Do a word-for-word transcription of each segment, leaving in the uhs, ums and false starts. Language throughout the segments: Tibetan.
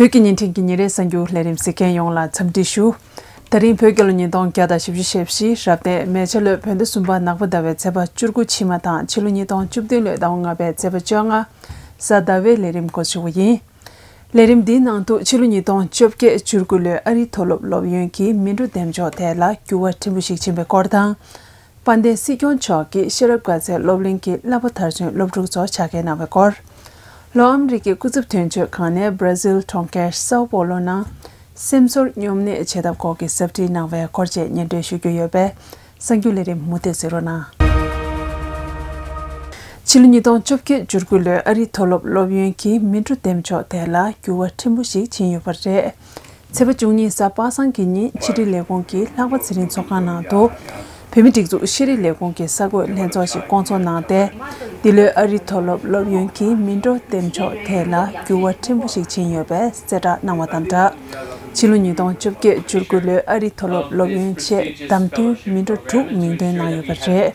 བོད་ཀྱི་བརྙན་འཕྲིན་གྱི་ཉིན་རེའི་གསར་འགྱུར་ལས་རིམ་གཟིགས་མཁན་ཡོངས་ལ་འཚམས་འདྲི་ཞུ། ད་རིང་བོད་རྒྱལ་ལོ་ཉིས་སྟོང་བརྒྱ་དང་བཞི་བཅུ་ཞེ་བཞི་རབ་གནས་མེ་བྱ་ལོའི་བོད་ཟླ་གསུམ་པ་ནག་པོ་ཟླ་བའི་ཚེས་པ་བཅུ་དགུ་ཕྱི་མ་དང་ཕྱི་ལོ་ཉིས་སྟོང་བཅུ་བདུན་ལོའི་ཟླ་བ་ལྔ་པའི་ཚེས་པ་བཅོ་ལྔ། གཟའ་ཟླ་བའི་ལས་རིམ་འགོ་འཛུགས་པ་ཡིན། ལས་རིམ་འདིའི་ནང་དུ་ཕྱི་ལོ་ཉིས་སྟོང་བཅོ་བརྒྱད་བཅུ་དགུ་ལོའི་ཨ་རིའི་མཐོ་སློབ་སློབ་ཡོན་གྱི་མི་འགྲོ་འདེམས་འཇོག་ཐད་ལ་འགྱུར་བ་ཕྲན་བུ་ཞིག་ཕྱིན་པའི་སྐོར་དང་། དཔལ་ལྡན་སྲིད་སྐྱོང་མཆོག་གིས་ཤེས་རབ་དགའ་ཚལ་སློབ་གླིང་གི་བསླབ་པ་མཐར་སོན་སློབ་ཕྲུག་ཚོར་ཕྱག་འཁྱེར་གནང་བའི་སྐོར། ལྷོ་ཨ་མི་རི་ཀའི་སྐུ་ཚབ་དོན་གཅོད་ཁང་ནས་བྷར་ཟིལ་གྲོང་ཁྱེར་སའོ་པོ་ལོ་ནང་སེམས་ཚོར་སྙོམས་གནས་བྱེད་ཐབས་སྐོར་གྱི་ཟབ་ཁྲིད་གནང་བའི་སྐོར་བཅས་སྙན་སྒྲོན་ཞུ་རྒྱུ་ཡོད་པས། གསར་འགྱུར་ལས་རིམ་མུ་མཐུད་གཟིགས་རོགས་གནང་། ཕྱི་ལོ་ཉིས་སྟོང་བཅོ་བརྒྱད་བཅུ་དགུ་ལོའི་ཨ་རིའི་མཐོ་སློབ་སློབ་ཡོན་གྱི་མི་འགྲོ་འདེམས་འཇོག་ཐད་ལ་འགྱུར་བ་ཕྲན་བུ་ཞིག་ཕྱིན་ཡོད་པ་རེད། ཚེས་པ་བཅུ་གཉིས་གཟའ་པ་སངས་ཀྱི་ཉིན་ཕྱི་དྲིལ་ལས་ཁུངས་ཀྱི་ལྷག་པ་ཚེ་རིང་ཚོགས་ཁང་ནང་དུ། བོད་མིའི་སྒྲིག་འཛུགས་ཤེས་རིག་ལས་ཁུངས་ཀྱི་གསར་འགོད་ལྷན་ཚོགས་ཤིག་བསྐོང་ཚོགས་གནང་སྟེ། འདི་ལོའི་ཨ་རིའི་མཐོ་སློབ་སློབ་ཡོན་གྱི་མི་འགྲོ་འདེམས་འཇོག་ཐད་ལ་འགྱུར་བ་ཕྲན་བུ་ཞིག་ཕྱིན་ཡོད་པའི་གསལ་བསྒྲགས་གནང་བ་དང་སྦྲགས། ཕྱི་ལོ་ཉིས་སྟོང་བཅོ་བརྒྱད་བཅུ་དགུ་ལོའི་ཨ་རིའི་མཐོ་སློབ་སློབ་ཡོན་ཆེད་བདམས་ཐོན་མི་འགྲོ་དྲུག་མིང་འདོན་གནང་ཡོད་པ་རེད།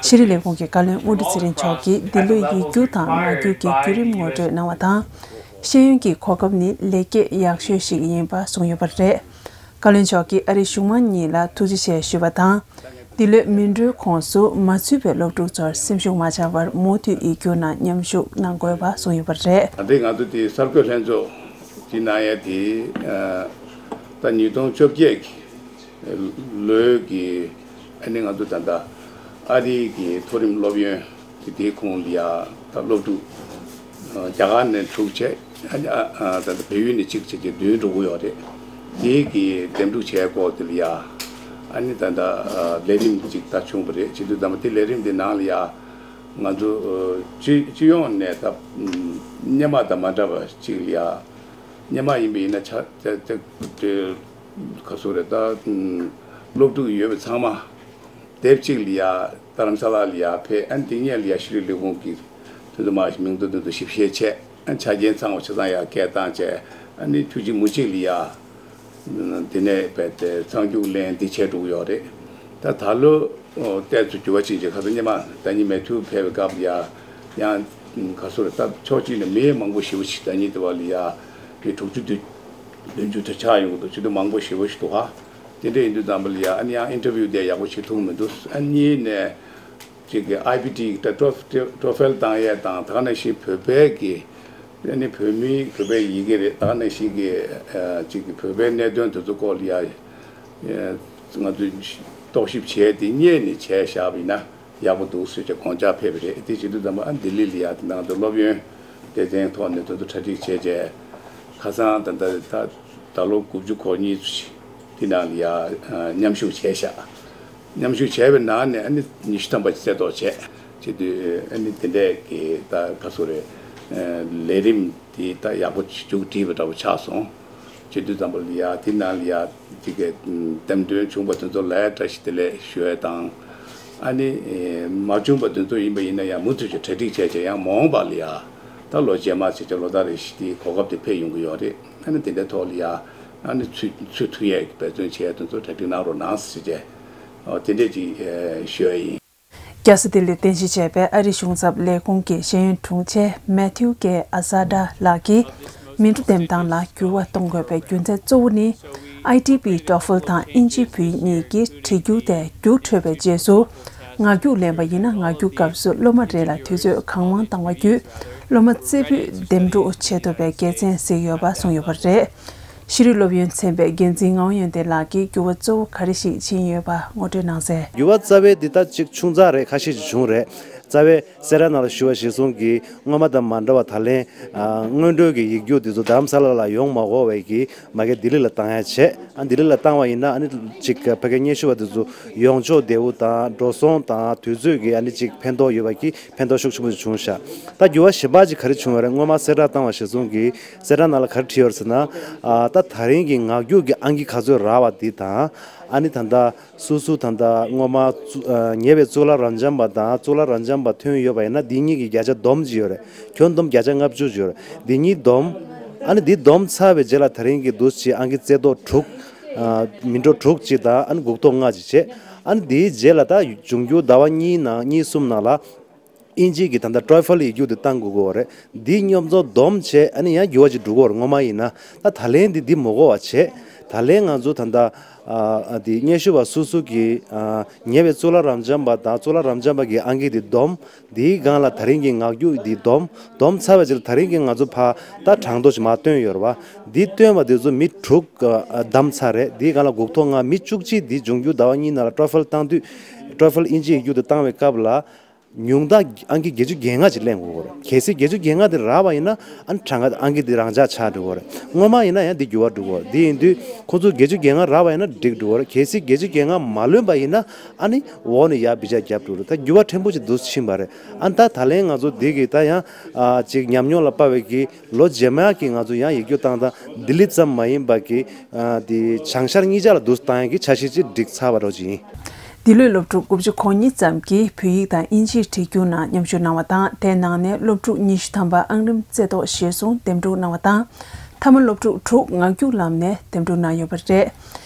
ཤེས་རིག་ལས་ཁུངས་ཀྱི་བཀའ་བློན་དངོས་གྲུབ་ཚེ་རིང་མཆོག་གིས་འདི་ལོའི་ཡིག་སྒྱུར་དང་ངག་སྒྱུར་གྱི་བརྒྱུད་རིམ་ངོ་སྤྲོད་གནང་བ་དང་། ཤེས་ཡོན་གྱི་གོ་སྐབས་ནི་ལེགས་སྐྱེས་ཡག་ཤོས་ཤིག་ཡིན་པ་གསུངས་ཡོད་པ་རེད། བཀའ་བློན་མཆོག་གིས་ཨ་རིའི་གཞུང་མང་གཉིས་ལ་ཐུགས་རྗེ་ཆེ་ཞུས་པ་དང་། འདི་ལོའི་མི་འགྲོའི་ཁོངས་སུ་མ་ཚུད་པའི་སློབ་ཕྲུག་ཚོར་སེམས་ཤུགས་མ་ཆག་པར་མུ་མཐུད་ཡིག་སྒྱུར་ནང་མཉམ་ཞུགས་གནང་དགོས་པ་གསུངས་ཡོད་པ་རེད། ད་ལྟའི་ང་ཚོ་དེ་གསར་འགོད་ལྷན་ཚོགས་ཀྱི་ནང་ཡ་དེ་ད་ཉིས་སྟོང་བཅོ་བརྒྱད་ཀྱི་ལོའི་གི་ཨ་ནི་ང་ཚོ་ད་ལྟ་ཨ་རིའི་གི་མཐོ་རིམ་སློབ་ཡོན་དེ་དེའི་ཁོངས་ལ་ཡ་ད་སློབ་ཕྲུག་རྒྱ་གར་ནས་དྲུག་བྱས། ཨ་ནི་ཨ་ཨ་ད་ལྟ་བལ་ཡུལ་ནས་གཅིག་བྱས་ཀྱི་བདུན་འགྲོ་གི་ཡོད་རེད། དེའི་གི་འདེམས་སྒྲུག་བྱས་སྐོར་དེ་ལ་ཡ། ཨ་ནི་ད་ལྟ་ལས་རིམ་གཅིག་ད་བྱུང་བ་རེད། བྱེད་དུས་ཙམ་པ་དེ་ལས་རིམ་དེ་ནང་ལ་ཡ། ང་ཚོ་སྤྱི་སྤྱི་ཡོངས་ནས་ད་སྔོན་མ་དང་མ་འདྲ་བ་གཅིག་ལ་ཡ། སྔོན་མ་ཡིན་པ་ཡིན་ན་ཆ་ཏེ་ཏེ་ཏེ་ག་ཚོད་རེད་ད། སློབ་ཕྲུག་ཡོད་པ་ཚང་མ་དེབ་གཅིག་ལ་ཡ་རྡ་རམ་ས་ལ་ལ་ཡ་ཕེབས། ཨ་ནི་དེ་ཉིད་ལ་ཡ་ཤེས་རིག་ལས་ཁུངས་ཀྱི་དོན་དུ་མ་ཞིག་མིང་དོན་དོན་དུ་ཞིབ་བཤེར་བྱས། ཨ་ནི་ཆ་རྐྱེན་ཚང་བ་ཆ་ཚང་ཡ་སྐད་བཏང་བྱས། ཨ་ནི་ཆུ་བཞི་མུ་གཅིག་ལ་ཡ་དེ་ནས་བས་ཏེ་གཙང་རྒྱུག་ལེན་འདི་བྱས་འགྲོ་གི་ཡོད་རེད། ད་ད་ལོ་ཏོག་ཙམ་འགྱུར་བ་ཕྱིན་བྱས། ཁ་སང་སྔོན་མ་ཟླ་ཉིན་མེ་ཐིའུ་ཕེབས་པའི་སྐབས་ལ་ཡ་ཡང་ག་ཚོད་རེད་ད། ཕྱོགས་གཅིག་ནས་མི་མང་པོ་ཞེ་པོ་ཅིག་ཟླ་ཉིན་དེ་བ་ལ་ཡ་མི་དྲུག་ཅུ་བདུན་བདུན་ཅུ་དེ་ཆགས་ཡོང་གི་འདུག་བྱེད་དུས་མང་པོ་ཞེ་པོ་ཞིག་འདུག་ཧ། དེ་འདྲ་ཡིན་དུས་ཙམ་པ་ལ་ཡ་ཨ་ནི་ཡང་ཨིན་ཊར་བིའུ་དེ་ཡག་པོ་བྱེད་ཐུབ་མི་འདུག་ཨ་གཉིས་ནས་ཅིག་གི་ཨའི་པི་ཊི་ད་པྲོ་པྲོ་ཕའིལ་བཏང་ཡས་དང་། ད་ག་ནང་བཞིན་བོད་པའི་གི་ཨ་ནི་བོད་མི་བོད་པའི་ཡི་གེ་རེད། ད་ག་ནང་བཞིན་གི་ཅིག་གི་བོད་པའི་གནད་དོན་དེ་ཚོ་སྐོར་ལ་ཡ་ང་ཚོས་རྟོག་ཞིབ་བྱས་ཏེ་གཉེར་ནས་བྱས་བཞག་པ་ཡིན་ན། ཡག་པོ་འདུག་ཟེར་བྱས་དགོངས་འཇགས་ཕེབས་པ་རེད། དེ་བྱེད་དུས་ཙམ་པ་ཨ་ལྡི་ལི་ལ་ཡ་དེ་ནང་དུ་སློབ་ཡོན་སྡེ་ཚན་ཐོག་ནས་དེ་ཚོ་གྲ་སྒྲིག་བྱས་བྱས། ཁ་སང་ད་ལྟ་ད་ད་ལོ་དགུ་བཅུ་གོ་གཉིས་ཚོ་ཞིག་དེ་ནང་ལ་ཡ་མཉམ་ཞུགས་བྱས་ཤག་མཉམ་ཞུགས་བྱས་པའི་ནང་ནས་ཨ་ནི་ཉི་ཤུ་ཐམ་པ་ཅིག་རྩེ་གཏོགས་བྱས། བྱེད་དུས་ཨ་ནི་དེ་འདྲས་ཀྱི་ད་ག་ཚོད་རེད། ལས་རིམ་དེ་ད་ཡག་པོ་མཇུག་བསྒྲིལ་བ་འདྲ་བོ་ཆགས་སོང་། བྱེད་དུས་ཙམ་པ་ལ་ཡ་དེ་ནང་ལ་ཡ་དེ་གའི་འདེམས་ཐོན་བྱུང་བ་དེ་ཚོ་ལ་བཀྲ་ཤིས་བདེ་ལེགས་ཞུ་ཡ་དང་། ཨ་ནི་མ་བྱུང་བ་དེ་ཚོ་ཡིན་པ་ཡིན་ན་ཡང་མུ་མཐུད་ཀྱི་གྲ་སྒྲིག་བྱས་བྱས་ཡང་མ་འོངས་པ་ལ་ཡ་ད་ལོ་རྗེས་མ་བྱས་བྱས་ལོ་ལྟར་རེ་བཞིན་དེའི་གོ་སྐབས་དེ་ཕེབས་ཡོང་གི་ཡོད་རེད། ཨ་ནི་དེ་འདྲའི་ཐོག་ལ་ཡ་ཨ་ནི་ཚུད་ཚུད་ཐུབ་ཡས་ཀྱི་འབད་བརྩོན་བྱས་དེ་ཚོ་གྲ་སྒྲིག་གནང་རོགས་གནང་ཟེར་བྱས་དེ་འདྲས་ཅིག་ཞུ་ཡ་ཡིན། རྒྱལ་ས་ལྡི་ལིར་རྟེན་གཞི་བྱས་པའི་ཨ་རིའི་གཞུང་ཚབ་ལས་ཁུངས་ཀྱི་ཤེས་ཡོན་དྲུང་ཆེ་མེ་ཐིའུ་ཀེ་ཨ་ཟ་ཌ་ལགས་ཀྱིས་མི་འགྲོ་འདེམས་སྟངས་ལ་འགྱུར་བ་གཏོང་དགོས་པའི་རྒྱུ་མཚན་གཙོ་བོ་ནི། ཨའི་ཊི་པི་ཊོ་ཧྥལ་དང་དབྱིན་ཇིའི་བོད་ཡིག་གཉིས་ཀྱི་བྲིས་རྒྱུགས་དེ་རྒྱུགས་འཕྲོད་པའི་རྗེས་སུ། ངག་རྒྱུགས་ལེན་པ་ཡིན་ན་ངག་རྒྱུགས་སྐབས་སུ་སློབ་མ་རེ་ལ་དུས་ཚོད་གང་མང་བཏང་བ་བརྒྱུད། སློབ་མ་རྩེ་ཕུད་འདེམས་སྒྲུག་བྱེད་ཐུབ་པའི་དགེ་མཚན་གཟིགས་ཡོད་པ་གསུངས་ཡོད་པ་རེད། ཤེས་རིག་སློབ་ཡོན་ཚན་པའི་འགན་འཛིན་ངག་དབང་ཡོན་ཏན་ལགས་ཀྱིས་འགྱུར་བ་གཙོ་བོ་ག་རེ་ཞིག་ཕྱིན་ཡོད་པ་ངོ་སྤྲོད་གནང་གསལ། འགྱུར་བ་རྩ་བའི་འདི་ལྟ་ཅིག་ཆུང་ཙག་རེད། ཁ་ཤས་ཅིག་བྱུང་རེད། རྩ་བའི་གསལ་བསྒྲགས་ནང་ལ་ཞུ་བ་གཞིར་བཟུང་གིས་སྔོན་མ་དང་མ་འདྲ་བ་ད་ལན་སྔོན་འགྲོའི་གི་ཡིག་རྒྱུགས་འདི་ཚོ་རྡ་རམ་ས་ལ་ལ་ཡོང་མ་དགོས་པའི་གི་མ་གི་ལྡི་ལི་ལ་བཏང་ཡ་བྱས། ཨ་ལྡི་ལི་ལ་བཏང་བ་ཡིན་ན་ཨ་ནི་ཅིག་ཕ་གི་སྙན་ཞུ་བ་འདི་ཚོ་ཡོང་ཕྱོགས་བདེ་བོ་དང་འགྲོ་སོང་དང་དུས་ཚོད་ཀྱི་ཨ་ནི་ཅིག་ཕན་ཐོགས་ཡོད་པ་གི་ཕན་ཐོགས་ཤུགས་ཆེན་པོ་ཞིག་བྱུང་ཤག་ད་འགྱུར་བ་གཞན་པ་ཅིག་ག་རེ་བྱུང་བ་རེད། སྔོན་མ་གསལ་བསྒྲགས་བཏང་བ་གཞིར་བཟུང་གིས་གསལ་བསྒྲགས་ནང་ལ་ག་རེ་བྲིས་ཡོད་རེད་ཟེར་ན། ཨ་ད་ད་རིང་གི་ངག་རྒྱུགས་ཀྱི་ཨང་ཀི་ག་ཚོད་རག་པ་འདི་དང་། ཨ་ནི་ད་ལྟ་སོ་སོ་ད་ལྟ་སྔོན་མ་གཙུ་ཨ་ཉེ་བའི་གཙུག་ལག་རབ་འབྱམས་པ་དང་གཙུག་ལག་རབ་འབྱམས་པ་ཐོན་ཡོད་པ་ཡིན་ན་འདི་གཉིས་ཀྱི་བརྒྱ་ཆ་བསྡོམས་ཅིག་ཡོད་རེད། ཁྱོན་བསྡོམས་བརྒྱ་ཆ་ལྔ་བཅུ་ཅིག་ཡོད་རེད། འདི་གཉིས་བསྡོམས། ཨ་ནི་འདི་བསྡོམས་ཚར་བའི་རྗེས་ལ་ད་རིང་གི་འདུག་སེ་ཨང་ཀི་རྩེ་ཏོག་དྲུག་ཨ་མི་འགྲོ་དྲུག་ཅིག་དང་ཨ་ནི་འགུག་ཏོག་ལྔ་ཅིག་བྱས། ཨ་ནི་འདིའི་རྗེས་ལ་ད་འབྱུང་འགྱུར་ཟླ་བ་གཉིས་ནང་གཉིས་གསུམ་ནང་ལ། ཨིན་ཇི་གི་ད་ལྟ་ཊོ་ཨེ་ཕལ་ཡིག་རྒྱུགས་དེ་བཏང་དགོས་ཀྱི་ཡོད་རེད། འདི་མཉམ་འཛོམས་སྡོམ་བྱས་ཨ་ནི་ཡང་འགྱུར་བ་ཅིག་འགྲོ་གི་ཡོད་རེད། སྔོན་མ་ཡིན་ན་ད་ད་ལན་འདི་འདི་མི་དགོས་པ་བྱས། ད་ལན་ང་ཚོ་ད་ལྟ་ཨ་འདི་སྙན་ཞུ་བ་སོ་སོ་གི་ཨ་ཉེ་བའི་གཙུག་ལག་རབ་འབྱམས་པ་དང་གཙུག་ལག་རབ་འབྱམས་པ་གི་ཨང་ཀི་འདི་སྡོམ། འདིའི་སྒང་ལ་ད་རིང་གི་ངག་རྒྱུགས་འདི་སྡོམ། སྡོམ་ཚར་བའི་རྗེས་ལ་ད་རིང་གི་ང་ཚོ་ཕར་ད་གྲངས་ཐོ་ཞིག་མར་བཏོན་ཡོད་རེད་བ། འདི་བཏོན་པ་འདི་ཚོ་མི་དྲུག་ཨ་བདམས་ཚར་རེད། འདིའི་སྒང་ལ་འགོག་ཐོག་ལྔ་མི་བཅུ་གཅིག་འདི་འབྱུང་འགྱུར་ཟླ་བ་གཉིས་ནང་ལ་ཊོ་ཨེ་ཕལ་བཏང་དུས་ཊོ་ཨེ་ཕལ་ཨིན་ཇི་ཡིག་རྒྱུགས་དེ་བཏང་བའི་སྐབས་ལ། ཉུང་མཐའ་ཨང་ཀི་བརྒྱད་ཅུ་གྱ་ལྔ་ཅིག་ལེན་དགོས་ཀྱི་རེད། གལ་སྲིད་བརྒྱད་ཅུ་གྱ་ལྔ་དེ་རག་པ་ཡིན་ན་ཨ་ནི་གྲངས་ཀ་ཨང་ཀི་དེ་རང་འཇགས་ཆགས་འགྲོ་གི་རེད། སྔོན་མ་ཡིན་ན་ཡང་འདི་འགྱུར་བ་འགྲོ་གི་རེད། འདི་ཡིན་དུས་ཁོ་ཚོ་བརྒྱད་ཅུ་གྱ་ལྔ་རག་པ་ཡིན་ན་འགྲིག་འགྲོ་གི་རེད། གལ་སྲིད་བརྒྱད་ཅུ་གྱ་ལྔ་མ་ལོན་པ་ཡིན་ན་ཨ་ནི་འོག་ནས་ཡར་བི་ཇ་བརྒྱབ་འགྲོ་གི་རེད། ད་འགྱུར་བ་ཕྲན་བུ་ཅིག་འདུག་ཕྱིན་པ་རེད། ཨ་ནི་ད་ད་ལན་ང་ཚོ་འདི་གི་ད་ཡང་ཨ་ཅིག་ཉམས་མྱོང་ལ་དཔག་པའི་གི་ལོ་རྗེས་མ་གི་ང་ཚོ་ཡང་ཡིག་རྒྱུགས་བཏང་སྟངས་ལྡི་ལི་ཙམ་མ་ཡིན་པ་གི་ཨ་དེ་བྱང་ཤར་གཉིས་ཆ་ལ་འདུག་སེ་བཏང་ཡག་གི་འཆར་གཞི་ཅིག་བསྒྲིགས་ཚར་བ་འདྲ་ཅིག་ཡིན། འདི་ལོའི་སློབ་ཕྲུག་དགུ་བཅུ་གོ་གཉིས་ཙམ་གྱིས་བོད་ཡིག་དང་དབྱིན་ཇིའི་བྲིས་རྒྱུགས་ནང་མཉམ་ཞུགས་གནང་བ་དང་། དེའི་ནང་ནས་སློབ་ཕྲུག་ཉི་ཤུ་ཐམ་པ་ཨང་རིམ་རྩེ་ཏོག་གཞིར་བཟུང་འདེམས་སྒྲུག་གནང་བ་དང་། མཐའ་མ་སློབ་ཕྲུག་དྲུག་ངག་རྒྱུགས་ལམ་ནས་འདེམས་སྒྲུག་གནང་ཡོད་པ་རེད།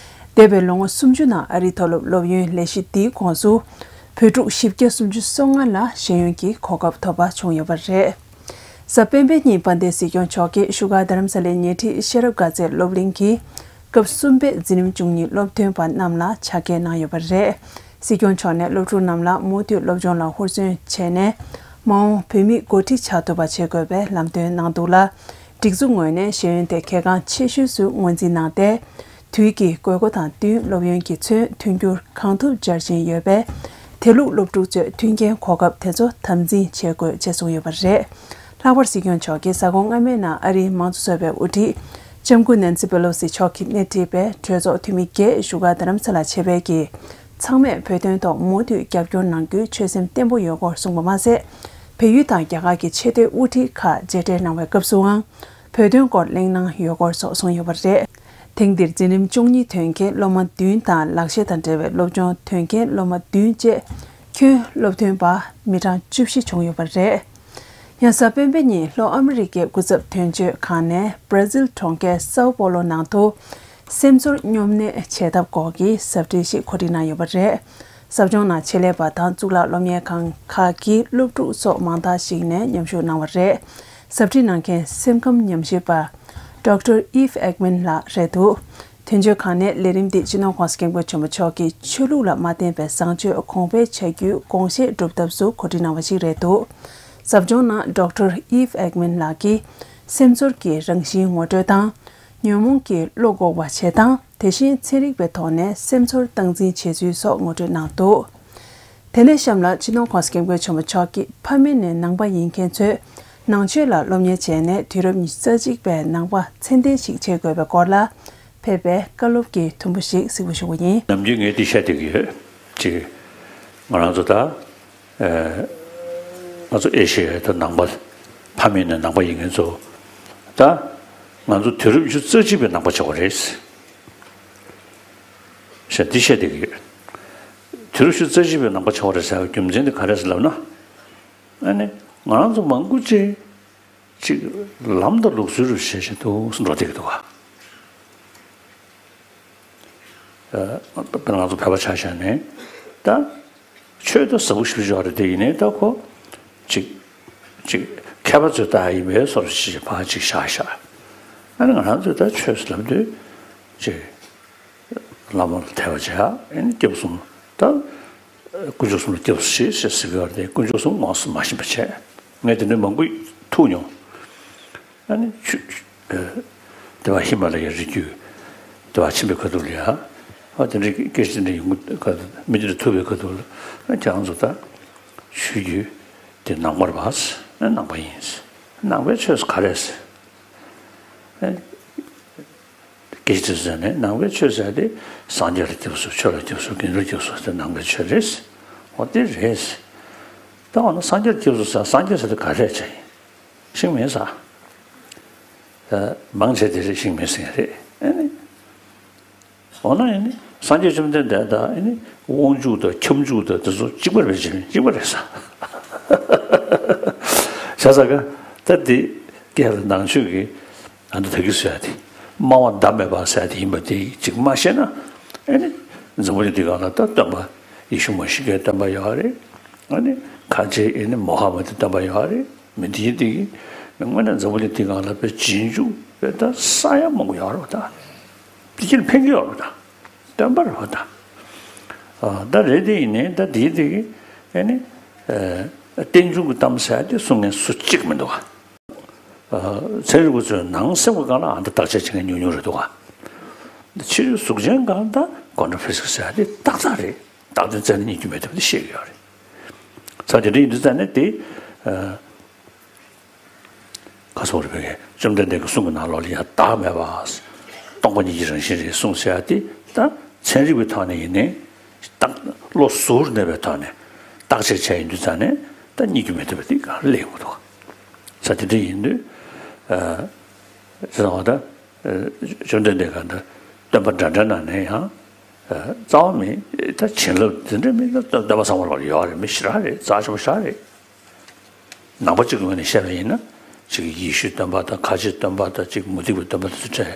འདས་པའི་ལོ་ངོ་སུམ་ཅུ་ནང་ཨ་རིའི་མཐོ་སློབ་སློབ་ཡོན་ལས་གཞི་འདིའི་ཁོངས་སུ་བོད་ཕྲུག་བཞི་བརྒྱ་སུམ་ཅུ་སོ་ལྔ་ལ་ཤེས་ཡོན་གྱི་གོ་སྐབས་ཐོབ་པ་བྱུང་ཡོད་པ་རེད། གཟའ་སྤེན་པའི་ཉིན་དཔལ་ལྡན་སྲིད་སྐྱོང་མཆོག་གིས་བཞུགས་སྒར་རྡ་རམ་ས་ལའི་ཉེ་འཁྲིས་ཤེས་རབ་དགའ་ཚལ་སློབ་གླིང་གི་སྐབས་གསུམ་པའི་འཛིན་རིམ་བཅུ་གཉིས་སློབ་ཐོན་པ་རྣམས་ལ་ཕྱག་འཁྱེར་གནང་ཡོད་པ་རེད། སྲིད་སྐྱོང་མཆོག་ནས་སློབ་ཕྲུག་རྣམས་ལ་མུ་མཐུད་སློབ་སྦྱོང་ལ་ཧུར་བརྩོན་བྱས་ནས། མ་འོངས་བོད་མིའི་འགོ་ཁྲིད་ཆགས་ཐུབ་པ་བྱེད་དགོས་པའི་ལམ་སྟོན་གནང་འདུག་ལ། སྒྲིག་འཛུགས་ངོས་ནས་ཤེས་ཡོན་དེ་གལ་འགངས་ཆེ་ཤོས་སུ་ངོས་འཛིན་གནང་སྟེ། དུས་ཀྱི་དགོས་མཁོ་དང་བསྟུན་སློབ་ཡོན་གྱི་ཚད་མཐུན་འགྱུར་གང་ཐུབ་སྦྱར་བཞིན་ཡོད་པས། དེ་ལུགས་སློབ་ཕྲུག་ཚོས་མཐུན་རྐྱེན་གོ་སྐབས་དེ་ཚོ་དམ་འཛིན་བྱེད་དགོས་ཅེས་གསུངས་ཡོད་པ་རེད། ལྷག་པར་སྲིད་སྐྱོང་མཆོག་གིས་གཟའ་འཁོར་སྔ་མའི་ནང་ཨ་རིའི་མང་གཙོ་ཚོགས་པའི་དབུ་ཁྲིད་ལྕམ་སྐུ་ནན་སི་པེ་ལོ་སི་མཆོག་གིས་སྣེ་ཁྲིད་པའི་གྲོས་ཚོགས་འཐུས་མི་བརྒྱད་བཞུགས་སྒར་རྡ་རམ་ས་ལ་ཆེད་ཕེབས་ཀྱིས། ཚང་མས་བོད་དོན་ཐོག་མུ་མཐུད་རྒྱབ་སྐྱོར་གནང་རྒྱུའི་ཆོད་སེམས་བརྟན་པོ་ཡོད་སྐོར་གསུངས་པ་མ་ཟད། བལ་ཡུལ་དང་རྒྱ་གར་གྱི་ཆེས་མཐོའི་དབུ་ཁྲིད་ཁག་མཇལ་འཕྲད་གནང་བའི་སྐབས་སུའང་བོད་དོན་སྐོར་གླེང་གནང་ཡོད་སྐོར་སོགས་གསུངས་ཡོད་པ་རེད། ཐེངས་འདིར་འཛིན་རིམ་བཅུ་གཉིས་ཐོན་མཁན་སློབ་མ་བདུན་དང་ལག་ཤེས་དང་འབྲེལ་བའི་སློབ་སྦྱོང་ཐོན་མཁན་སློབ་མ་བདུན་བཅས་ཁྱོན་སློབ་ཐོན་པ་མི་གྲངས་བཅུ་བཞི་བྱུང་ཡོད་པ་རེད། ཡང་གཟའ་སྤེན་པའི་ཉིན་ལྷོ་ཨ་མི་རི་ཀའི་སྐུ་ཚབ་དོན་གཅོད་ཁང་ནས་བྷ་ར་ཟིལ་གྲོང་ཁྱེར་སའོ་པོ་ལོ་ནང་དུ་སེམས་ཚོར་སྙོམས་གནས་བྱེད་ཐབས་སྐོར་གྱི་ཟབ་ཁྲིད་ཞིག་གོ་སྒྲིག་གནང་ཡོད་པ་རེད། ཟབ་སྦྱོང་ནང་ཆེད་ལས་པ་དང་གཙུག་ལག་སློབ་གཉེར་ཁང་ཁག་གི་སློབ་ཕྲུག་སོགས་མང་དག་ཞིག་ནས་མཉམ་ཞུགས་གནང་བ་རེད། ཟབ་ཁྲིད་གནང་མཁན་སེམས་ཁམས་ཉམས་ཞིབ་པ་ཌོག་ཊར་ཨིབ་ཨེག་མན་ལགས་རེད་འདུག་དོན་གཅོད་ཁང་ནས་ལས་རིམ་འདི་སྤྱི་ནོར་༸གོང་ས་༸སྐྱབས་མགོན་ཆེན་པོ་མཆོག་གིས་ཆོས་ལུགས་ལ་མ་བརྟེན་པའི་བཟང་སྤྱོད་གོང་འཕེལ་བྱ་རྒྱུའི་དགོངས་བཞེད་སྒྲུབ་ཐབས་སུ་གོ་སྒྲིག་གནང་བ་ཞིག་རེད་འདུག་ཟབ་སྦྱོང་ནང་ཌོག་ཊར་ཨིབ་ཨེག་མན་ལགས་ཀྱིས་སེམས་ཚོར་གྱི་རང་བཞིན་ངོ་སྤྲོད་དང་། ཉོན་མོངས་ཀྱི་བློ་འགོག་པ་བྱེད་སྟངས། དེ་བཞིན་ཚན་རིག་པའི་ཐོག་ནས་སེམས་ཚོར་སྟངས་འཛིན་བྱེད་ཚུལ་སོགས་ངོ་སྤྲོད་གནང་འདུག་དེ་ནས་གཤམ་ལ་སྤྱི་ནོར་༸གོང་ས་༸སྐྱབས་མགོན་ཆེན་པོ་མཆོག་གིས་ཕ་མེས་ནས་ནང་པ་ཡིན་མཁན་ཚོས་ནང་ཆོས་ལ་སློབ་གཉེར་བྱས་ནས་དུས་རབས་ཉི་ཤུ་རྩ་གཅིག་པའི་ནང་པ་ཚད་ལྡན་ཞིག་བྱེད་དགོས་པའི་སྐོར་ལ་ཕེབས་པའི་བཀའ་སློབ་ཀྱི་ཐུམ་པ་ཞིག་གཟིགས་པ་ཞུ་བ་ཡིན། ནམ་རྒྱུན་ངས་འདི་བཤད་བསྡད་ཀྱི་ཡོད། གཅིག་ང་རང་ཚོ་ད། ཨེ། ང་ཚོ་ཨེ་ཤི་ཡའི་ད་ནང་པ། ཕ་མེས་ནས་ནང་པ་ཡིན་མཁན་ཚོ། ད། ང་ཚོ་དུས་རབས་ཉི་ཤུ་རྩ་གཅིག་པའི་ནང་པ་ཆགས་པ་རེད། ཞེས་འདི་བཤད་བསྡད་ཀྱི་ཡོད། དུས་རབས་ཉི་ཤུ་རྩ་གཅིག་པའི་ནང་པ་ཆགས་པ་རེད་ཟེར་བའི་རྒྱུ་མཚན་དེ་ག་རེ་རེད་ལབ་ན། ཨ་ནི་ང་རང་ཚོ་མང་པོ་ཅིག་ཅིག་ལམ་དང་ལུགས་སྲོལ་རུ་བྱེད་བཞིན་འདུག་འགྲོ་བསྡད་ཀྱི་འདུག་ག་ཨ། དཔེར་ན་ང་ཚོ་བོད་པ་ཆ་བཞག་ནས་ད། ཆོས་ད་ཟབ་པོ་ཞེ་པོ་ཅིག་ཡོད་རེད་དེ། ཡིན་ནའི་ད་ཁོ་ཅིག་ཅིག་མཁས་པ་ཚོས་ལྟ་ཡ་ཡིན་པའི་བཟོ་འདྲ་ཅིག་ཕར་ཅིག་བཞག་བཞག་ཨ་ནི་ང་རང་ཚོས་ད་ཆོས་ཟེར་ལབ་དུས་ཅིག་བླ་མ་ལ་དད་པ་བྱེད། ཨ་ནི་སྐྱབས་གསུམ་ད། དཀོན་མཆོག་གསུམ་ལ་སྐྱབས་སུ་མཆི་ཞེས་ཟེར་གྱི་ཡོད་རེད་དེ། དཀོན་མཆོག་གསུམ་ངོ་སོ་མ་ཤེས་པ་བྱས། ངས་དེ་འདྲའི་མང་པོ་ཐུག་མྱོང་། ཨ་ནི་ཆུ་ཆུ་ཨ། དེ་བ་ཧི་མ་ལ་ཡའི་རི་རྒྱུད། དེ་བ་ཆེན་པོའི་ཁ་ཐུག་ལ་ཡ། ཨ། དེ་འདྲའི་སྐད་ཆ་དེ་འདྲ་ཡོང་གི་ཁ་ཐུག་མི་དེ་འདྲ་ཐུག་པའི་ཁ་ཐུག་ལ། ཨ། ཁྱེད་རང་ཚོ་ད་ཆོས་བརྒྱུད་དེ་ནང་པ་རེད་པ། ཨ། ནང་པ་ཡིན། ནང་པའི་ཆོས་ག་རེ་རེད། ཨ། སྐད་ཆ་དེ་ཟེར་ནས་ནང་པའི་ཆོས་ཟེར་དེ་སངས་རྒྱས་ལ་སྐྱབས་སུ། ཆོས་ལ་སྐྱབས་སུ། དགེ་འདུན་ལ་སྐྱབས་སུ་དེ་ནང་པའི་ཆོས་རེད། འོ་དེ་རེད། ད་འོ་ན་སངས་རྒྱས་ལ་སྐྱབས་སུ་ཟེར། སངས་རྒྱས་ཟེར་དེ་ག་རེ་བྱས་ཡིན། ཤིང་མེད་ཟེར། ད་མང་ཆེ་དེ་རེད། ཤིང་མེད་ཟེར་ཡ་རེད། ཨ་ནི། འོ་ན་ཡིན་ནི་སངས་རྒྱས་བཅོམ་ལྡན་འདས་དང་ཨ་ནི་དབང་ཕྱུག་དང་ཁྱབ་འཇུག་དང་དེ་ཚོ་གཅིག་པ་རེད་པས། གཅིག་པ་རེད་ཟེར། བྱས་ཙང་ཀ་ད་འདི་སྐད་ལ་ནང་ཆོས་ཀྱི། ཨ། ད་ད་གིན་ཟེར་ཡ་དེ། སྨྲ་བར་ཟླ་མེད་པ་ཟེར་ཡ་དེ་ཡིན་པ་དེ་གཅིག་མ་ཤེས་ན། ཨ་ནི་འཛམ་བུ་གླིང་འདི་སྒང་ལ་ད་སྟོན་པ་ཡེ་ཤུ་མ་ཤི་ཀའི་སྟོན་པ་ཡོད་རེད། ཨ་ནི་ ཁ་ཆེ་ཨེ་ནི་མོ་ཧ་མ་དེ་སྟོན་པ་ཡོད་རེད། མི་དེ་དེ་གི་དངོས་གནས་འཛམ་བུ་གླིང་དེ་སྒང་ལ་དཔེ་རྗེས་འཇུག་དཔེ་ད་ས་ཡ་མང་པོ་ཡོད་རེད་བ་ད། དེ་ཁྱེད་ཕན་གི་ཡོད་རེད་བ་ད། སྟོན་པ་རེད་བ་ད། ཨ་ད་རེད་དེ་ཡིན་ནའི་ད་དེ་དེ་གི་ཨེ་ནི་རྟེན་འབྱུང་གི་གཏམ་ཟེར་དེ་གསུང་མཁན་སུ་གཅིག་མི་འདུག་བ། ཚན་རིག་པ་ཚོའི་ནང་སེམས་ཀྱི་སྒང་ལ་ཨ་འདི་བརྟག་དཔྱད་བྱེད་མཁན་ཉུང་ཉུང་རེད་འདུག་ག་ཕྱི་རོལ་གཟུགས་ཅན་སྒང་ད་ཀོན་ཊ་ཕི་ཟིག་ཟེར་ཡ་དེ་ཏག་ཏག་རེད། རྟག་དོན་བཙལ་ནས་རྙེད་རྒྱུ་མེད་ཐུབ་དེ་ཤེས་ཀྱི་ཡོད་རེད། ས་དེ་འདྲ་ཡིན་དུས་ཙང་ནས་དེ་ཁ་སོག་རེ་བོད་ཀྱི་བཅོམ་ལྡན་འདས་ཀྱི་གསུང་གི་ནང་ལོགས་ལ་ཡ་བདག་མེད་པ། སྟོང་པ་ཉིད་ཀྱི་རང་བཞིན་རེད་གསུངས་ཟེར་ཡ་དེ་ད་ཚན་རིག་པའི་ཐོག་ནས་ཡིན་ནའི། བརྟག་བློ་གཟུར་གནས་པའི་ཐོག་ནས་བརྟག་དཔྱད་བྱས་ཡིན་དུས་ཙང་ནས་ད་རྙེད་རྒྱུ་མེད་ཐུབ་པ་དེ་གང་སླེབས་ཡོང་གི་འདུག་ས་དེ་འདྲ་ཡིན་དུས། ཨ་ཟེར་བ་ད། བཅོམ་ལྡན་འདས་གང་ལྟར་སྟོན་པ་འདྲ་འདྲ་ནང་ནས་ཡང་རྩ་བ་མེད་ད་བྱིན་རླབས་དེ་འདྲ་མེད་ན་སྟོན་པ་ཚང་མ་ལ་ཡོད་རེད། མི་ཞེ་དྲག་རེད། རྩ་ཆེན་པོ་ཞེ་དྲག་རེད། ནང་པ་གཅིག་གི་ངོས་ནས་བཤད་པ་ཡིན་ན་ཅིག་ཡེ་ཤུའི་སྟོན་པ་དང་ཁ་ཆེའི་སྟོན་པ་དང་ཅིག་མུ་སྟེགས་པའི་སྟོན་པ་དེ་ཚོ་བྲལ།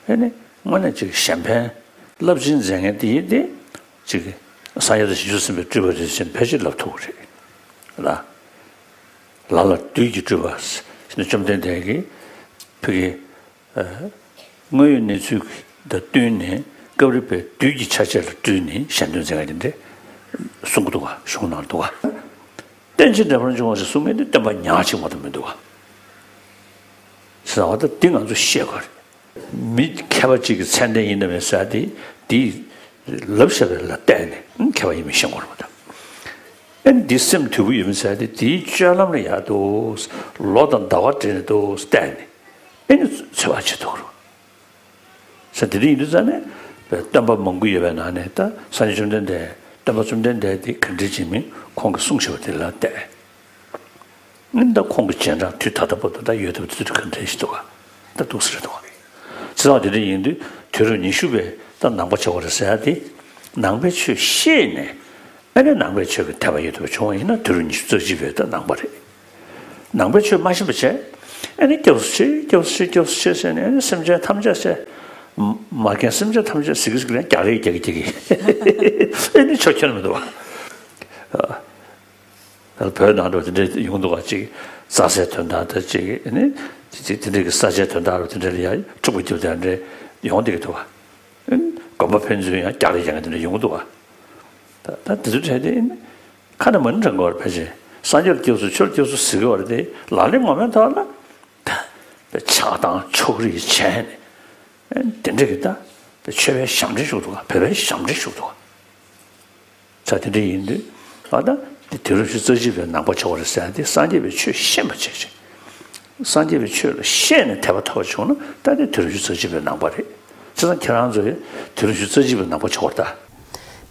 ཨེ་ནི་དངོས་གནས་ཅིག་གཞན་ཕན་རླབས་ཆེན་མཛད་མཁན་དེ་ཡིན་ཏེ། ཅིག་སངས་རྒྱས་དང་བྱང་ཆུབ་སེམས་དཔའི་སྤྲུལ་པ་རེད་ཅེས་ཕལ་ཆེར་ལབ་ཐུབ་ཀྱི་རེད་ལ། ལ་ལ་བདུད་ཀྱི་སྤྲུལ་པ་ཞེས་ནས་བཅོམ་ལྡན་འདས་ཀྱིས་ཕ་གི་དངོས་ཡོད་གནས་ཚུལ་དང་བསྟུན་ནས་སྐབས་རེ་བའི་བདུད་ཀྱི་ཆ་བྱད་ལ་སྤྲུལ་ནས་གཞན་དོན་མཛད་མཁན་དེ་འདྲ་གསུང་གི་འདུག་ག་གཞུང་ནང་འདུག་ག་བསྟན་བྱེད་འབྲེལ་པར་འབྱུང་བ་ཞེས་གསུང་མཁན་དེ་སྟོན་པ་ཉག་གཅིག་མ་གཏོགས་མི་འདུག་ག་ཟེར་བ་ད་འདི་ང་ཚོ་ཤེས་དགོས་རེད། མི་མཁས་པ་གཅིག་གི་མཚན་ལྡན་ཡིན་ནམ་མིན་ཟེར་དེ་དེ་ལབ་བཞག་པའི་ལ་བལྟས་ནས་མཁས་པ་ཡིན་མིན་ཤེས་དགོས་རེད་མ་གཏོགས། ཨ་ནི་འདི་སེམས་དུལ་པོ་ཡོད་མིན་ཟེར་དེ་དེའི་སྤྱོད་ལམ་ལ་ཡག་འདུག་ལོ་དང་ཟླ་བ་འབྲེལ་ནས་འདུག་བལྟས་ནས་ཨ་ནི་འཚོལ་བ་བྱེད་ཐུབ་རེད། ས་དེ་འདྲ་ཡིན་དུས་ཙང་ནས་སྟོན་པ་མང་པོ་ཡོད་པའི་ནང་ནས་ད་སངས་རྒྱས་བཅོམ་ལྡན་འདས་སྟོན་པ་བཅོམ་ལྡན་འདས་དེ་ག་འདྲ་ཅིག་མིན་ཁོང་གིས་གསུངས་བཞག་པ་དེ་ལ་བལྟས། ཨ་ནི་ད་ཁོང་གི་རྗེས་འབྲང་དུས་ད་ལྟ་བར་དུ་ད་ཡོད་ཐུབ་དུས་ག་འདྲ་ཞིག་འདུག་ག་ད་འདུག་ས་རེད་འདུག་ག་བྱས་ཙང་དེ་འདྲ་ཡིན་དུས་དུས་རབས་ཉི་ཤུ་པའི་ད་ནང་པ་བྱེད་པ་རེད་ཟེར་ཡ་དེ་ནང་པའི་ཆོས་ཤེས་ནས་ཨ་ནི་ནང་པའི་ཆོས་ཀྱི་དད་པ་ཡོད་ཐུབ་པ་བྱུང་བ་ཡིན་ན་དུས་རབས་ཉི་ཤུ་རྩ་གཅིག་པའི་ད་ནང་པ་རེད། ནང་པའི་ཆོས་མ་ཤེས་པ་བྱས། ཨ་ནི་སྐྱབས་སུ་མཆི་སྐྱབས་སུ་མཆི་སྐྱབས་སུ་མཆི་ཟེར་ནས་ཨ་ནི་སེམས་ཅན་ཐམས་ཅད་ཟེར། མ་མ་རྒན་སེམས་ཅན་ཐམས་ཅད་ཟེར་གི་ཟེར་གི་ལན་རྒྱག་རེས་རྒྱག་གི་རྒྱག་གི་ཨ་ནི་ཆོས་ཁྱོན་མི་འདུག་བ། ད་བོད་ནང་དུ་དེ་འདྲའི་ཡོང་འདུག་བ། ཅིག་རྩྭ་སའི་དོན་དག་དང་ཅིག་ཨ་ནི་ཅིག་ཅིག་དེ་འདྲའི་གི་ས་ཆའི་དོན་དག་རུ་དེ་འདྲ་ལ་ཡང་འཁྲུག་པ་རྒྱབ་དེ་འདྲ་ཡོང་བསྡད་ཀྱི་འདུག་བ། ཨ་ནི་དགོན་པ་ཕན་ཚུན་ཡང་རྒྱག་རེས་རྒྱག་མཁན་དེ་འདྲ་ཡོང་གི་འདུག་བ། ད་ད་དེ་ཚོ་གྲས་དེ་ཨ་ནི་ཁ་ནས་མ་ཎི་བགྲང་དགོས་པར་ཕལ་ཆེར་སངས་རྒྱས་ལ་སྐྱབས་སུ་ཆོས་ལ་སྐྱབས་སུ་ཟེར་གི་བ་རེད་དེ་ལག་ལེན་ངོ་མའི་ཐོག་ལ། ཆགས་སྡང་ཕྱོགས་རིས་བྱས་ནས་དེ་འདྲ་གི་ད་ཆོས་པའི་ཞབས་འདྲེན་ཞུགས་འདུག་ག་བོད་པའི་ཞབས་འདྲེན་ཞུགས་འདུག་ག་ས་དེ་འདྲ་ཡིན་དུས་ཨ་ད་དེ་དུས་རབས་ཉི་ཤུ་རྩ་གཅིག་པའི་ནང་པ་ཆགས་པ་རེད་ཟེར་ཡ་དེ་སངས་རྒྱས་པའི་ཆོས་ཤེས་པ་བྱས་ཅིང་། སངས་རྒྱས་པའི་ཆོས་ལ་ཤེས་ནས་དད་པ་ཐོབ་པ་བྱུང་ན་ད་དེ་དུས་རབས་ཉི་ཤུ་རྩ་གཅིག་པའི་ནང་པ་རེད། བྱས་ཙང་ཁྱེད་རང་ཚོ་ཡང་དུས་རབས་ཉི་ཤུ་རྩ་གཅིག་པའི་ནང་པ་ཆགས་པ་རེད་ད།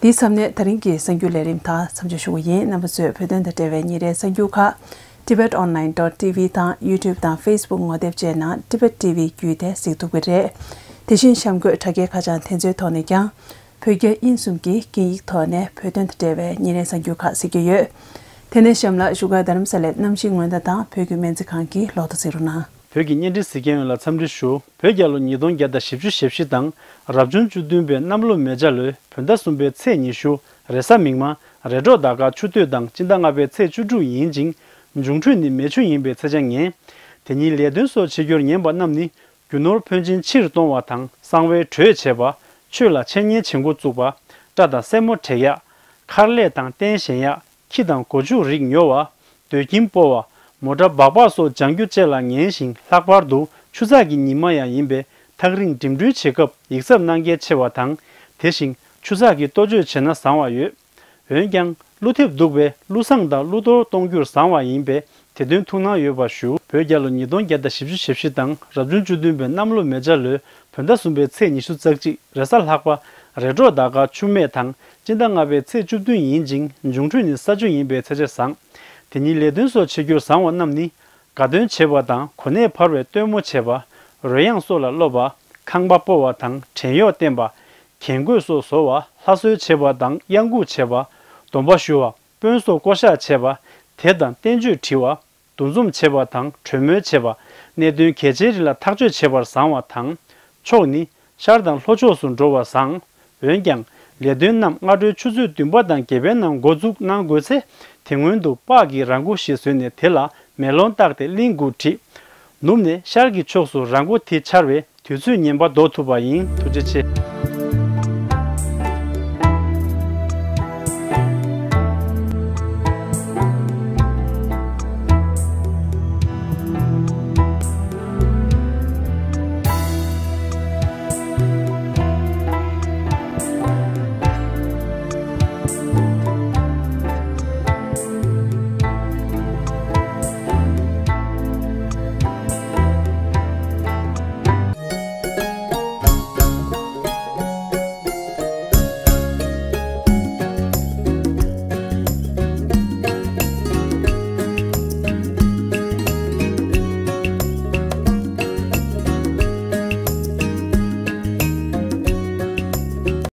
འདིའི་མཚམས་ནས་ད་རིང་གི་གསར་འགྱུར་ལས་རིམ་དག་མཚམས་འཇོག་ཞུ་གི་ཡིན། རྣམ་པ་ཚོས་བོད་དོན་དང་འབྲེལ་བའི་ཉིན་རེའི་གསར་འགྱུར་ཁག Tibet Online dot T V དང་YouTube དང་Facebook ངོ་དེབ་བཅས་ནང་Tibet T V བརྒྱུད་དེ་གཟིགས་ཐུབ་ཀྱི་རེད། དེ་བཞིན་གཤམ་འཁོད་དྲ་རྒྱའི་ཁ་བྱང་དེ་ཚོའི་ཐོག་ནས་ཀྱང་བོད་རྒྱ་དབྱིན་གསུམ་གྱི་སྐད་ཡིག་ཐོག་ནས་བོད་དོན་དང་འབྲེལ་བའི་ཉིན་རེའི་གསར་འགྱུར་ཁག་གཟིགས་རྒྱུ་ཡོད། དེ་ནས་གཤམ་ལ་བཞུགས་སྒར་རྡ་རམ་ས་ལའི་གནམ་གཤིས་སྔོན་བརྡ་དང་བོད་ཀྱི་སྨན་རྩིས་ཁང་གི་ལོ་ཐོ་གཟིགས་རོགས་གནང་། བོད་ཀྱི་བརྙན་འཕྲིན་གཟིགས་མཁན་ཡོངས་ལ་འཚམས་འདྲི་ཞུ། བོད་རྒྱལ་ལོ་ཉིས་སྟོང་བརྒྱ་དང་བཞི་བཅུ་ཞེ་བཞི་དང་རབ་བྱུང་བཅུ་བདུན་པའི་གནམ་ལོ་མེ་བྱ་ལོའི་བོད་ཟླ་གསུམ་པའི་ཚེས་ཉི་ཤུ་རེས་གཟའ་མིག་དམར་རེས་འགྲོགས་ཟླ་སྐར་ཆུ་སྟོད་དང་སྤྱི་ཟླ་ལྔ་པའི་ཚེས་བཅུ་དྲུག་ཡིན་ཅིང་། འབྱུང་འཕྲོད་ནི་མེ་ཆུ་ཡིན་པའི་ཚེས་ཆ་ངན། དེ་ཉིན་ལས་དོན་སོགས་བྱེད་རྒྱུར་ཉན་པ་རྣམས་ནི། རྒྱུ་ནོར་ཕོན་ཆེན་ཕྱིར་གཏོང་བ་དང་གསང་བའི་གྲོས་བྱེད་པ། ཆོས་ལ་འཆད་ཉན་བྱེད་འགོ་བཙུགས་པ། སྐྲ་དང་སེན་མོ་བྲེག་ཡག་མཁར་ལས་དང་རྟེན་བཞེངས་ཡག་ཁྱི་དང་སྒོ་ཕྱུགས་རིགས་ཉོ་བ། སྡོད་ཁྱིམ་སྤོ་བ། མོ་ཊ་སྦག་སྦག་སོགས་ལྗང་རྒྱུ་བཅས་ལ་ངན་ཞིང་ལྷག་པར་དུ་ཆུ་ཚགས་ཀྱི་ཉི་མ་ཡང་ཡིན་པས་ཐག་རིང་འགྲིམ་འགྲུལ་བྱེད་སྐབས་ཡིག་ཚབ་གནང་གལ་ཆེ་བ་དང་། དེ་བཞིན་ཆུ་ཚགས་ཀྱི་གཏོ་བཅོས་བྱས་ན་བཟང་བ་ཡོད། འོན་ཀྱང་ཀླུ་ཐེབས་འདུག་པས་ཀླུ་བཟང་དང་ཀླུ་གཏོར་གཏོང་རྒྱུར་བཟང་བ་ཡིན་པས་དེ་དོན་ཐུགས་སྣང་ཡོད་པ་ཞུ། བོད་རྒྱལ་ལོ་ཉིས་སྟོང་བརྒྱ་དང་བཞི་བཅུ་ཞེ་བཞི་དང་རབ་བྱུང་བཅུ་བདུན་པའི་གནམ་ལོ་མེ་བྱ་ལོའི་བོད་ཟླ་གསུམ་པའི་ཚེས་ཉི་ཤུ་རྩ་གཅིག་རེས་གཟའ་ལྷག་པ་རེས་འགྲོགས་ཟླ་སྐར་ཆུ་སྨད་དང་སྤྱི་ཟླ་ལྔ་པའི་ཚེས་བཅུ་བདུན་ཡིན་ཅིང་འབྱུང་འཕྲོད་ནི་ས་ཆུ་ཡིན་པའི་ཚེས་ཆ་བཟང་། དེ་ཉིན་ལས་དོན་སོགས་བྱེད་རྒྱུར་བཟང་བ་རྣམས་ནི། དགའ་སྟོན་བྱེད་པ་དང་གོ་གནས་འཕར་བའི་སྟོན་མོ་བྱེད་པ། རོལ་དབྱངས་སོགས་ལ་སློབ་པ། ཁང་པ་སྤོ་བ་དང་བྲན་གཡོག་བསྟེན་པ། རྒྱན་གོས་སོགས་བཟོ་བ། ལྷ་གསོལ་བྱེད་པ་དང་གཡང་འགུགས་བྱེད་པ། སྡོམ་པ་ཞུ་བ། དཔོན་སོགས་བསྐོ་གཞག་བྱེད་པ། དེབ་དང་བསྟན་བཅོས་བྲི་བ། འདུ་འཛོམས་བྱེད་པ་དང་གྲོས་མོལ་བྱེད་པ། གནད་དོན་གལ་ཆེའི་རིགས་ལ་ཐག་གཅོད་བྱེད་པར་བཟང་བ་དང་། ཕྱོགས་ནི། ཤར་དང་ལྷོ་ཕྱོགས་སུ་འགྲོ་བ་བཟང་། འོན་ཀྱང་། ལས་དོན་རྣམས་སྔ་དྲོའི་ཆུ་ཚོད་བདུན་པ་དང་བརྒྱད་པའི་ནང་འགོ་འཛུགས་གནང་དགོས་ཚེ། དེ་སྔོན་དུ་སྤགས་ཀྱི་ར་མགོ་ཞིག་བཟོས་ནས་དེ་ལ་མེ་ལོང་བཏགས་ཏེ་གླིང་དགུར་བྲིས། ནུབ་ནས་ཤར་གྱི་ཕྱོགས་སུ་ར་མགོ་དེ་འཕྱར་བས་དུས་ཚོད་ངན་པ་ཟློག་ཐུབ་པ་ཡིན། ཐུགས་རྗེ་ཆེ།